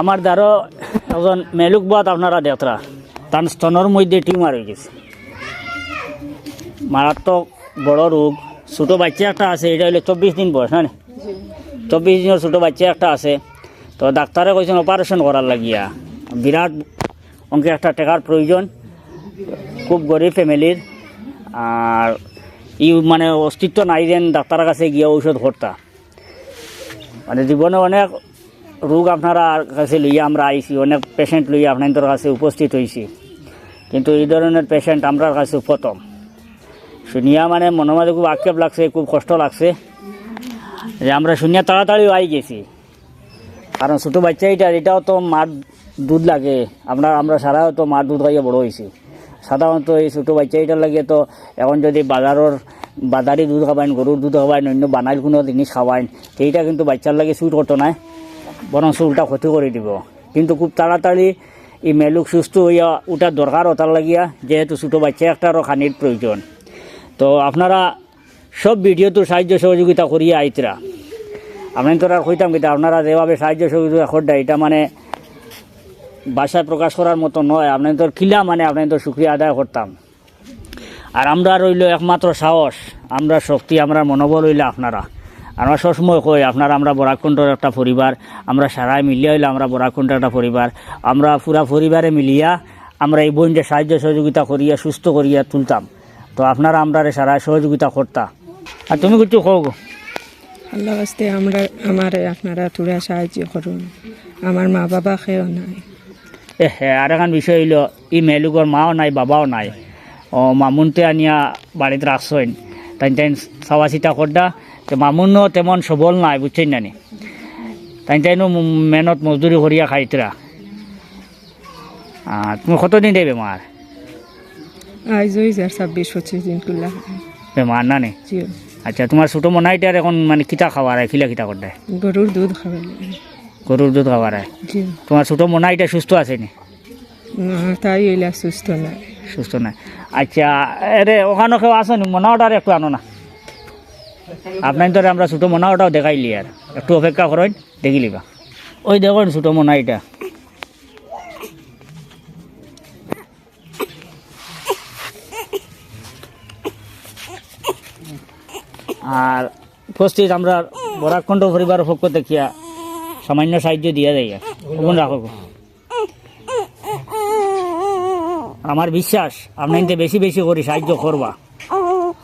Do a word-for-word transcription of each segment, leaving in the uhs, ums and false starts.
আমার দ্বারো একজন মেলুক বাদ আপনারা দেখরা, তার স্তনর মধ্যে টিউমার অই গেছে, মারাত্মক বড় রোগ। ছোট বাচ্চা একটা আছে, ইটা অইলো চব্বিশ দিন বয়স, না নি? চব্বিশ দিনর ছোট বাচ্চা একটা আছে। তো ডাক্তারে কইছইন অপারেশন করার লাগিয়া, বিরাট অঙ্কে একটা টেকার প্রয়োজন, খুব গরিব ফ্যামিলির। আর ই মানে অস্তিত্ব নাই যেন ডাক্তারর কাছে গিয়া ঔষধ করতা। মানে জীবনে অনেক রোগ আপনারার কাছে লইয়া আমরা আইছি, অনেক পেশেন্ট লইয়া আপনাইন্তর কাছে উপস্থিত অইছি, কিন্তু ই ধরনর পেশেন্ট আমরার কাছে প্রথম। শুনিয়া মানে মনর মাঝে খুব আক্ষেপ লাগছে, খুব কষ্ট লাগছে যে আমরা শুনিয়া তাড়াতাড়ি আই গেছি। কারণ ছোট বাচ্চা ইটার, ইটাও তো মার দুধ লাগে, আমরা, আমরা সারাও তো মার দুধ খাইয়া বড় অইছি। সাধারণত ই ছোট বাচ্চা ইটার লাগি তো এখন যদি বাজারর, বাজারি দুধ খাবাইন, গরুর দুধ খাবাইন, অইন্য বানাইল কুনু জিনিস খাবাইন, তে ইটা কিন্তু বাচ্চার লাগি suit করতো নায়, বরং উল্টা ক্ষতি করি দিবো। কিন্তু খুব তাড়াতাড়ি ই মেলুক সুস্থ অইয়া উঠার দরকার অতার লাগিয়া, যেহেতু ছোট বাচ্চা একটারও খানির প্রয়োজন। তো আপনারা সব ভিডিওত সাহায্য সহযোগিতা করিয়া আইতরা। আপনাইন্তরে আর কইতাম কিতা, আপনারা যেভাবে সাহায্য সহযোগিতা কররা, ইটা মানে ভাষায় প্রকাশ করার মতো নয়। আপনাইন্তর কিলা মানে আপনাইন্তর শুকরিয়া আদায় করতাম। আর আমরার অইলো একমাত্র সাহস, আমরার শক্তি, আমরার মনোবল অইলা আপনারা। আমরা সবসময় কই, আপনারা আমরার বরাক কণ্ঠর একটা পরিবার, আমরা সারায় মিলিয়া অইলা আমরার বরাক কণ্ঠর একটা পরিবার। আমরা পুরা পরিবারে মিলিয়া আমরা ই বইনরে সাহায্য সহযোগিতা করিয়া সুস্থ করিয়া তুলতাম। তো আপনারা আমরারে সারায় সহযোগিতা করতা। আর তুমি কিছু কও গো। আল্লাহ ওয়াস্তে আমরা, আমারে আপনারা থুড়া সাহায্য করুন। আমার মা বাবা কেউ নাই। এ হে, আর একখান বিষয় অইলো, ই মেলুকর মাও নাই, বাবাও নাই। ও মামুনতে আনিয়া বাড়িত রাখছইন, তাইন তাইন চাওয়া চিতা কররা। তো মামুনও তেমন সবল নাই, বুঝছইন না নি? তাইন তাইনও ম-, মেহনত মজদুরি করিয়া খাইতরা। আহ, তুমি কতদিন রে বেমার? আইজ অই যার ছাব্বিশ পঁচিশ দিন কুল্লা। বেমার না নি? জি। আচ্ছা, তোমার ছোট মনাইটার এখন মানে কিতা খাওয়ার, কিলা কিতা করতে? গরুর দুধ খাওয়ার। গরুর দুধ খাওয়ার? জি। তোমার ছোট মনাইটা সুস্থ আছে নি? না, তাই অইলা সুস্থ নাই। সুস্থ নাই। আচ্ছা, এরে ওখানো কেউ আছে নি? মনাওটার একটু আনো না। আপনাইন্তরে আমরা ছোট মনাওটাও দেখাইলি আর। একটু অপেক্ষা করইন, দেখিলিবা। ওই দেখইন ছোট মনাইটা। আর উপস্থিত আমরা বরাক কণ্ঠ পরিবারর পক্ষ থাকিয়া সামান্য সাহায্য দিয়া যাইয়ার। ওখান রাখো। আমার বিশ্বাস, আপনাইন্তে বেশি বেশি করি সাহায্য করবা,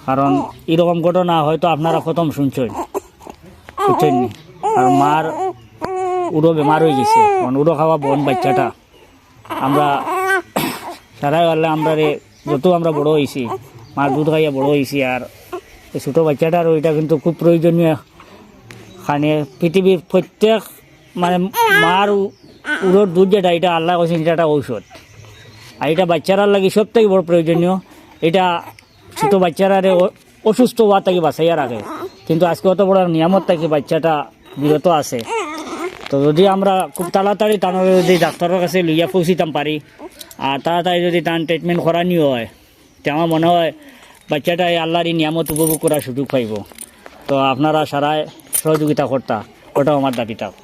কারণ ইরকম ঘটনা হয়তো আপনারা প্রথম শুনছইন, বুঝছইন নি? আর মার উরো বেমার অই গেছে, কারণ উরো খাওয়া বইন বাইচ্চাটা। আমরা সারাই পারলে আমরারে যত আমরা বড় অইছি, মার দুধ খাইয়া বড় অইছি, আর এই ছোট বাইচ্চাটারও ইটা কিন্তু খুব প্রয়োজনীয়। খানে পৃথিবীর প্রত্যেক মানে মার উ-, উরোর দুধ যেটা, ইটা আল্লায় কইছইন, ইটা একটা ঔষধ। আর ইটা বাইচ্চারার লাগি সব থাকি বড় প্রয়োজনীয়। ইটা ছোট বাইচ্চারারে অ-, অসুস্থ অওয়া থাকি বাঁচাইয়া রাখে। কিন্তু আজকে অত বড় নিয়ামত থাকি বাইচ্চাটা বিরত আছে। তো যদি আমরা খুব তাড়াতাড়ি তানরে যদি ডাক্তারর কাছে লইয়া পৌঁছিতাম পারি, আর তাড়াতাড়ি যদি তান treatment করানি অয়, তে আমার মনে অয় বাইচ্চাটায় আল্লার ই নিয়ামত উপভোগ করার সুযোগ পাইবো। তো আপনারা সারায় সহযোগিতা করতা, ওটাও আমার দাবি থাকবো।